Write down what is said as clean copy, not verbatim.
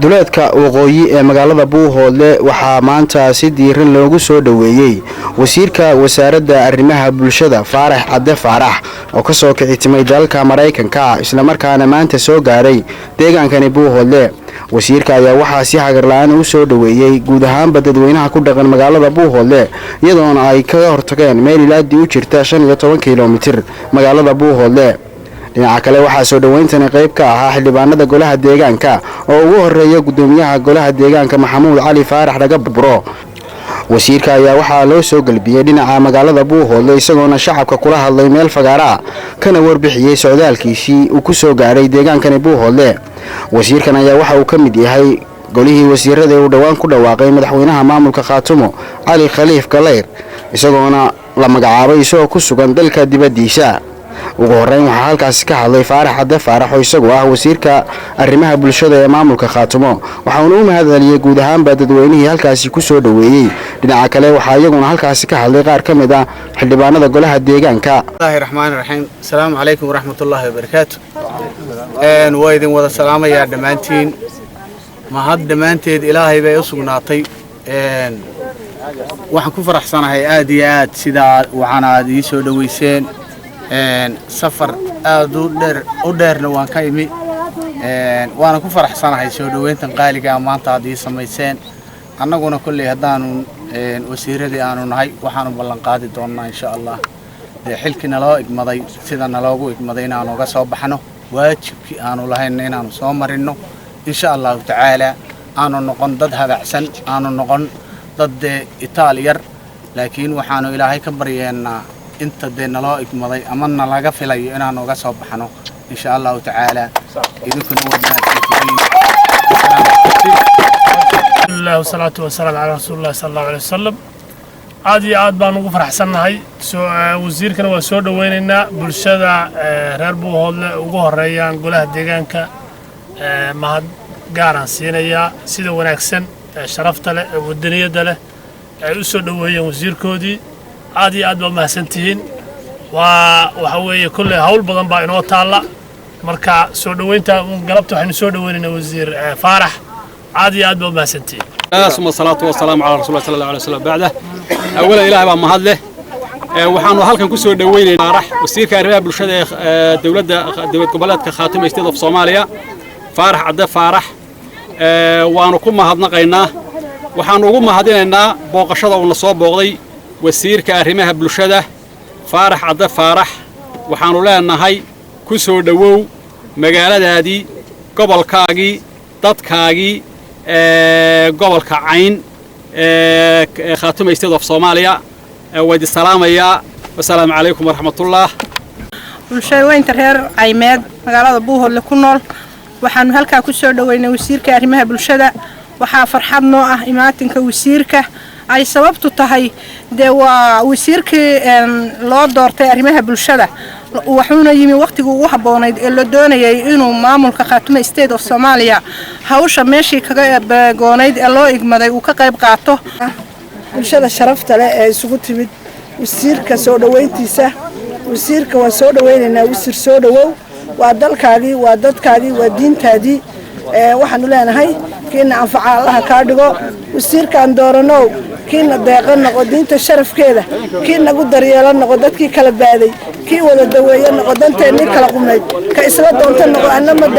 Duleedka waqooyi ee magaalada Buuhoodle waxaa maanta si diiran loogu soo dhoweeyey wasiirka wasaaradda arrimaha bulshada, Faarax Cadde Faarax, oo kasoo kicitimay dalka Maraykanka, islamarkaana maanta soo gaaray deegaankani Buuhoodle. Wasiirka ayaa waxaa si hagarla-aan u soo dhoweeyey guud ahaanba dadweynaha ku dhaqan magaalada Buuhoodle, iyadoona ay kaga hortageen meel ilaadii u jirta 15 kilomitir magaalada Buuhoodle. Dhinaca kale, waxaa soo dhoweyntani qayb ka ahaa xildhibaanada golaha deegaanka, oo ugu horeeya gudoomiyaha golaha deegaanka, Maxamuud Cali Faarax Dhagaburo. Wasiirka ayaa waxaa loo soo gelbiyey dhinaca magaalada Buuhoodle, isagoona shacabka kula hadlay meel fagaara ah, kana warbixiyey socdaalkiisii uu ku soo gaadhay deegaankani Buuhoodle. Wasiirkan ayaa waxa uu ka mid yahay golihii wasiirada ee uu dhowaan ku dhawaaqay madaxweynaha maamulka Khaatumo, Cali Khaliif Galayr, isagoona la magacaabay isagoo ku sugan dalka dibaddiisa. Ugu horreyn, waxaa halkaasi ka hadlay Faarax Cadde Faarax, oo isagu ah wasiirka arrimaha bulshada ee maamulka Khaatumo, waxauna u mahad celiyey guud ahaanba dadweynihii halkaasi ku soo dhoweeyey. Dhinaca kale, waxaa iyaguna halkaasi ka hadlay qaar ka mid ah xildhibaanada golaha deegaanka. Bismillahi raxmaani raxiim. Asalaamu calaykum waraxmatullaahi wabarakaatu. Waa idin wada salaamayaa dhammaantiin. Mahad dhammaanteed Ilaahay bay u sugnaatay. Waxaan ku faraxsanahay aad iyo aad sidaa waxaana aad ii soo dhoweyseen. Safar aad u dheer u dheerna waan ka imi, waana ku faraxsanahay soo dhoweyntan qaaligaa maanta aad ii samayseen. Annaguna kolley haddaanu wasiiradii aanu nahay, waxaanu ballan qaadi doonnaa, insha Allah, dee xilkii naloo igmaday sida naloogu igmaday inaanu uga soo baxno, waajibkii aanu lahaynna inaanu soo marinno, insha Allahu tacaala. Aanu noqon dad habacsan, aanu noqon dad dee itaal yar, laakiin waxaanu Ilaahay ka baryeennaa inta dee naloo igmaday ama nalaga filayo inaanu uga soo baxno, insha Allahu tacaala. Idinkuna waa mahadsantihiin. Alhamdulilah, wasalaatu wasalaamu calaa rasuulillahi sala Allahu alay wasalam. Aad iyo aad baan ugu faraxsannahay soo wasiirkana waa soo dhoweynaynaa. Bulshada reer Buuhoodle, ugu horeeyaan golaha deegaanka, mahad gaaraan siinayaa sida wanaagsan ee sharafta leh ee wadaniyadda leh ay u soo dhoweeyeen wasiirkoodii. Aad iyo aad baa mahadsantihiin. Waa waxa weeye, kolley hawl badan baa inoo taalla. Marka soo dhoweynta galabta waxaynu soo dhoweynaynaa wasiir Faarax. Aad iyo aad baa umahadsantihiin. ثم الصلاة والسلام على رسول الله صلى الله عليه وسلم. بعده، أولا إله baa mahad leh. Waxaanu halkan ku soo dhaweynaynaa Faarax, wasiirka arrimaha bulshada ee dowladda dowlad goboleedka Khaatimo State of Soomaaliya, Faarax Cadde Faarax. Waanu ku mahadnaqaynaa, waxaanu ugu mahadinaynaa booqashada uuna soo booqday wasiirka arrimaha bulshada, Faarax Cadde Faarax. Waxaanu leenahay, ku soo dhowow magaaladaadii, gobolkaagii, dadkaagii, gobolka Cayn, Khaatuma State of Soomaaliya. Waa idin salaamayaa. Wasalaamu calaykum waraxmatullah. Bulshaweynta reer Caymeed, magaalada Buuhoodle ku nool, waxaanu halkaa ku soo dhoweynay wasiirka arrimaha bulshada. Waxaa farxad noo ah imaatinka wasiirka, ay sababtu tahay dee waa wasiirkii loo doortay arrimaha bulshada, wuxuuna yimi waqtigii ugu habboonayd ee la doonayay inuu maamulka Khaatumo State of Soomaaliya hawsha meeshii kaga beegoonayd ee loo igmaday uu ka qayb qaato. Bulshada sharafta leh ee isugu timid wasiirka soo dhoweyntiisa, wasiirka waan soo dhoweynaynaa. Wasiir, soo dhowow. Waa dalkaagii, waa dadkaagii, waa diintaadii. Waxaanu leenahay, kiina anfaca Allaha kaa dhigo. Wasiirkaan dooranow, kiina deeqa noqo, diinta sharafkeeda kii nagu daryeelo noqo, dadkii kala baaday kii wada daweeye noqo, danteennii kala qumnayd ka isla doonta noqo. Anna ma